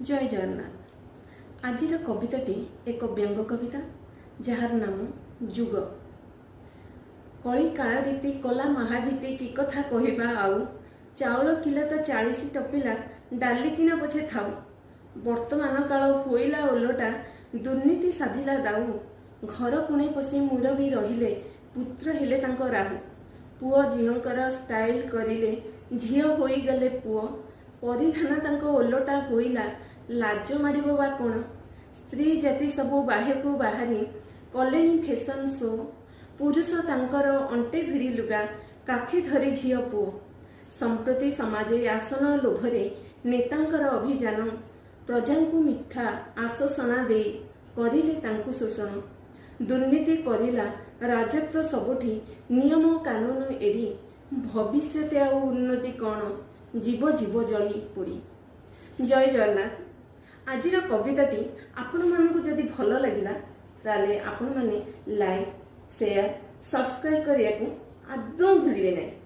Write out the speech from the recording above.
ଜୟ ଜଗନ୍ନାଥ। ଆଜିର କବିତାଟି ଏକ ବ୍ୟଙ୍ଗ କବିତା, ଯାହାର ନାମ ଯୁଗ। କଳିକାଳ ରୀତି କଲା ମହାଭୀତି, କି କଥା କହିବା ଆଉ? ଚାଉଳ କିଲୋ ତ 40 ଟପିଲା, ଡାଲି କିଣା ପଛେ ଥାଉ। ବର୍ତ୍ତମାନ କାଳ ହୋଇଲା ଓଲଟା, ଦୁର୍ନୀତି ସାଧିଲା ଦାଉ। ଘର କୋଣେ ପଶି ମୁରବି ରହିଲେ, ପୁତ୍ର ହେଲେ ତାଙ୍କ ରାହୁ। ପୁଅ ଝିଅଙ୍କର ଷ୍ଟାଇଲ କରିଲେ, ଝିଅ ହୋଇଗଲେ ପୁଅ। ପରିଧାନ ତାଙ୍କ ଓଲଟା ହୋଇଲା, ଲାଜ ମାଡ଼ିବ ବା କ'ଣ? ସ୍ତ୍ରୀ ଜାତି ସବୁ ବାହ୍ୟକୁ ବାହାରି କଲେଣି ଫେସନ ଶୋ। ପୁରୁଷ ତାଙ୍କର ଅଣ୍ଟେ ଭିଡ଼ି ଲୁଗା, କାଖେ ଧରି ଝିଅ ପୁଅ। ସମ୍ପ୍ରତି ସମାଜେ ଆସନ ଲୋଭରେ ନେତାଙ୍କର ଅଭିଯାନ। ପ୍ରଜାଙ୍କୁ ମିଥ୍ୟା ଆଶ୍ୱାସନା ଦେଇ କରିଲେ ତାଙ୍କୁ ଶୋଷଣ। ଦୁର୍ନୀତି କରିଲା ରାଜତ୍ୱ ସବୁଠି, ନିୟମ କାନୁନ ଏଡ଼ି। ଭବିଷ୍ୟତେ ଆଉ ଉନ୍ନତି କ'ଣ? ଯିବ ଯିବ ଜଳି ପୋଡ଼ି। ଜୟ ଜଗନ୍ନାଥ। ଆଜିର କବିତାଟି ଆପଣମାନଙ୍କୁ ଯଦି ଭଲ ଲାଗିଲା, ତାହେଲେ ଆପଣମାନେ ଲାଇକ୍, ସେୟାର, ସବସ୍କ୍ରାଇବ୍ କରିବାକୁ ଆଦୌ ଭୁଲିବେ ନାହିଁ।